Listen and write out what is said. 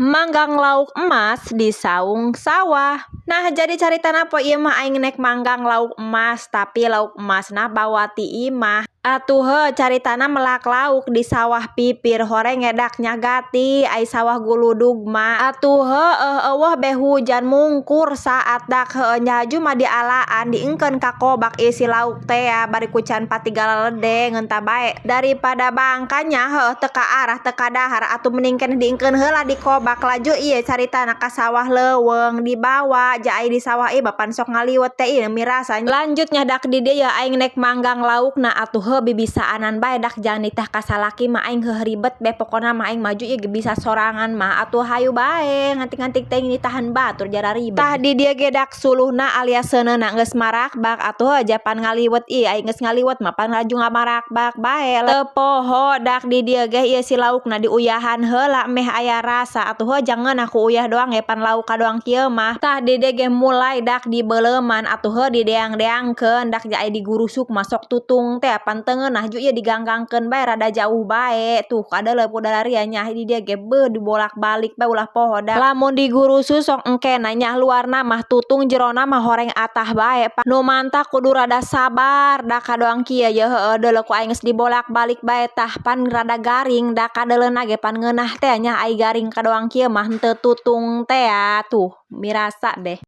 Manggang lauk emas di saung sawah. Nah, jadi caritana poe ieu mah aing nek manggang lauk emas, tapi lauk emasna bawa ti imah. Atuh heuh, caritana melak lauk di sawah pipir horeng ngedak nyagati ai sawah guludug mah. Atuh heueuh, eueuh be hujan mungkur saat dak heueuh nyaju mah dialaan, diengkeun ka kobak ieu si lauk teh bari ku can pati galaledeng ngeunta bae daripada bangkanya heueuh teu ka arah, teu kadahar, atuh mending keneh diengkeun heula di kobak. Laju ieu caritana ka sawah leuweung dibawa ja ai di sawah ieu bapan sok ngaliwet teh ieu mirasa. Lanjut nya, dak di dieu aing nek manggang laukna, atuh heuh bibisaanan bae dak jangan nitah ka salaki mah, aing heuh ribet be. Pokona mah aing maju ieu ge bisa sorangan mah, atuh hayu bae ngantik-ngantik teh nitahan batur jara ribet. Tah, di dieu ge dak suluhna alias seuneuna geus marakbak. Atuh heuh japan ngaliwet ieu, ai geus ngaliwet mah pan laju ngamarakbak bae, teu poho dak di dieu ge ieu si laukna diuyahan heula meh aya rasa. Atuh heuh, jangan ku uyah doang ge pan lauk kadoang kieu mah. Tah, di dieu ge mulai dak dibeuleman. Atuh heuh, dideang-deangkeun dak ja ai digurusuk mah sok tutung teh pan teu ngeunah. Ju ieu diganggangkeun bae rada jauh bae tuh kadeuleu ku dalaria nya. Di dieu ge beuh dibolak-balik bae, ulah poho dak lamun digurusu sok engkena nya luarna mah tutung, jerona mah horeng atah bae. Nu mantak kudu rada sabar dak kadoang kieu ye. Heueuh, deuleu ku aing geus dibolak-balik bae, tah pan rada garing dak kadeuleuna ge pan ngeunah teh nya, ai garing kadoang kieu mah henteu tutung teh. Tuh mirasa beh.